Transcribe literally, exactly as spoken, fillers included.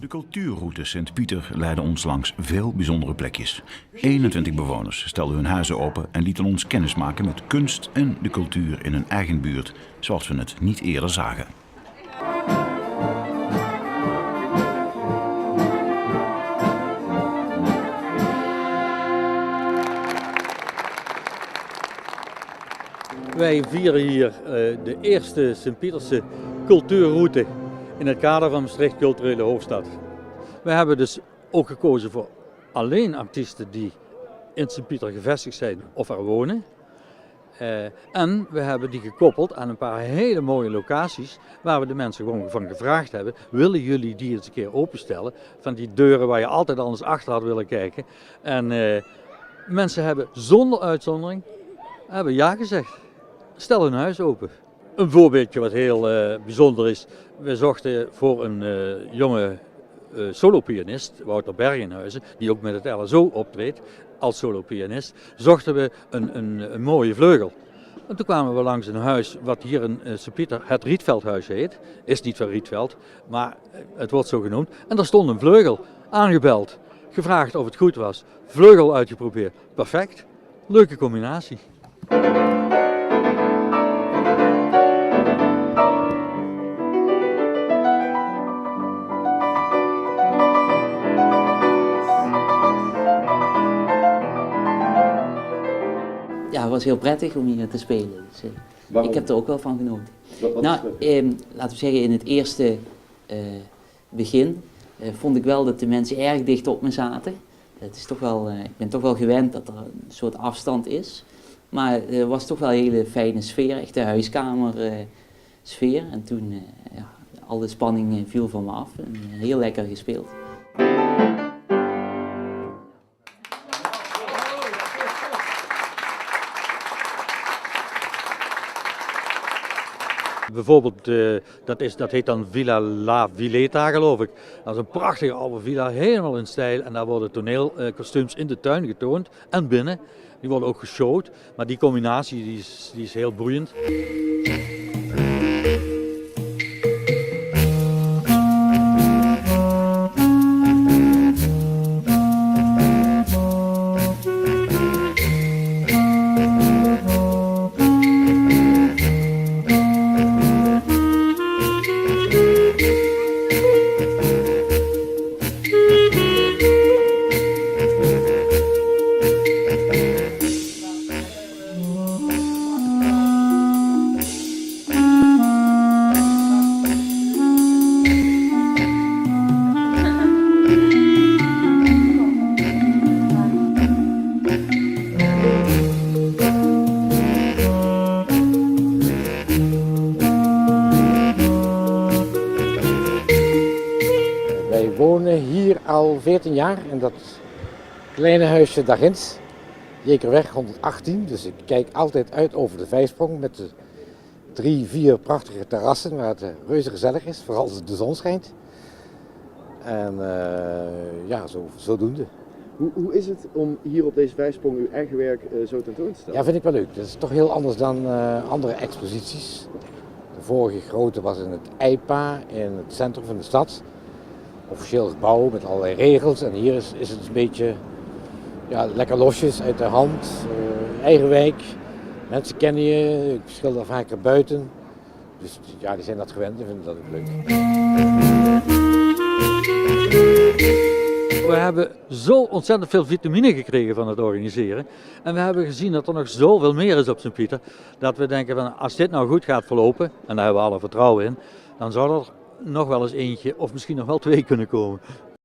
De cultuurroute Sint-Pieter leidde ons langs veel bijzondere plekjes. Eenentwintig bewoners stelden hun huizen open en lieten ons kennis maken met kunst en de cultuur in hun eigen buurt, zoals we het niet eerder zagen. Wij vieren hier eh, de eerste Sint-Pieterse cultuurroute in het kader van Maastricht Culturele Hoofdstad. We hebben dus ook gekozen voor alleen artiesten die in Sint-Pieter gevestigd zijn of er wonen. Eh, en we hebben die gekoppeld aan een paar hele mooie locaties waar we de mensen gewoon van gevraagd hebben: willen jullie die eens een keer openstellen? Van die deuren waar je altijd anders achter had willen kijken. En eh, mensen hebben zonder uitzondering hebben ja gezegd. Stel hun huis open. Een voorbeeldje wat heel eh, bijzonder is. We zochten voor een eh, jonge eh, solopianist, Wouter Bergenhuizen, die ook met het L S O optreedt als solopianist, zochten we een, een, een mooie vleugel. En toen kwamen we langs een huis wat hier in eh, Sint-Pieter het Rietveldhuis heet. Is niet van Rietveld, maar eh, het wordt zo genoemd. En daar stond een vleugel, aangebeld, gevraagd of het goed was. Vleugel uitgeprobeerd. Perfect. Leuke combinatie. Ja, het was heel prettig om hier te spelen. Dus, eh, ik heb er ook wel van genoten. Nou, ehm, laten we zeggen, in het eerste eh, begin eh, vond ik wel dat de mensen erg dicht op me zaten. Het is toch wel, eh, ik ben toch wel gewend dat er een soort afstand is. Maar er was toch wel een hele fijne sfeer, echte huiskamer-sfeer. En toen, eh, ja, alle spanning eh, viel van me af en eh, heel lekker gespeeld. Bijvoorbeeld, eh, dat, is, dat heet dan Villa La Villeta, geloof ik. Dat is een prachtige oude villa, helemaal in stijl. En daar worden toneelkostuums in de tuin getoond en binnen. Die worden ook geshowd. Maar die combinatie die is, die is heel boeiend. Wij wonen hier al veertien jaar in dat kleine huisje daar ginds. Jekerweg honderdachttien, dus ik kijk altijd uit over de Vijfsprong met de drie, vier prachtige terrassen waar het eh, reuze gezellig is, vooral als de zon schijnt. En eh, ja, zo, zodoende. Hoe, hoe is het om hier op deze Vijfsprong uw eigen werk eh, zo tentoon te stellen? Ja, vind ik wel leuk. Dat is toch heel anders dan eh, andere exposities. De vorige grote was in het EIPA, in het centrum van de stad. Officieel gebouw met allerlei regels. En hier is, is het een beetje ja, lekker losjes, uit de hand. Eh, eigen wijk. Mensen kennen je. Ik schilder vaker buiten. Dus ja, die zijn dat gewend en vinden dat ook leuk. We hebben zo ontzettend veel vitamine gekregen van het organiseren. En we hebben gezien dat er nog zoveel meer is op Sint-Pieter. Dat we denken van, als dit nou goed gaat verlopen, en daar hebben we alle vertrouwen in, dan zou er nog wel eens eentje of misschien nog wel twee kunnen komen.